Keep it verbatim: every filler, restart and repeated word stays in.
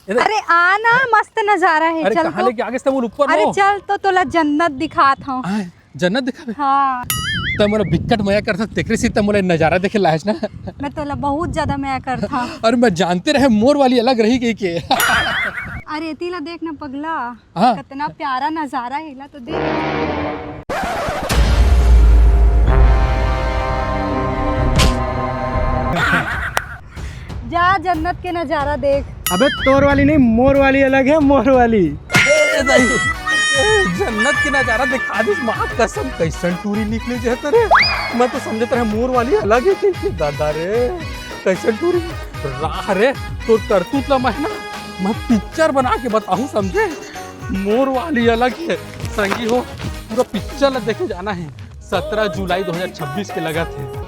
अरे आ ना, मस्त नजारा हे। अरे चल कहाँ तो। लेके आ गेस ते मोला ऊपर अरे मा? चल तो तोला जन्नत दिखात हँव। आय, जन्नत दिखाबे? हाँ। ते मोला बिकट मया करथस, तेकरे से ते मोला नजारा देखे लायस ना। मैं तोला बहुत ज्यादा मया करथँव। अरे मैं जानते रहे मोर वाली अलग रही कहिके। अरे एती ला देख ना पगला, हाँ। कतना प्यारा नजारा हे, एला तो देख। जा जन्नत के नजारा देख। अबे तोर वाली नहीं, मोर वाली अलग हे, मोर वाली। ए दाई, ए, जन्नत के नजारा दिखा दिस, माँ कसम, कइसन टूरी निकले जे तोर। मैं तो समझत रहे मोर वाली अलग हे कहिके, दादा रे, कइसन टूरी। रह रे, तोर करतूत ला मैं ना, मैं पिक्चर बना के बताहूँ, समझे? मोर वाली अलग हे संगी हो, पूरा पिक्चर ला देखे जाना हे। सत्रह जुलाई दो हज़ार छब्बीस के लगत हे।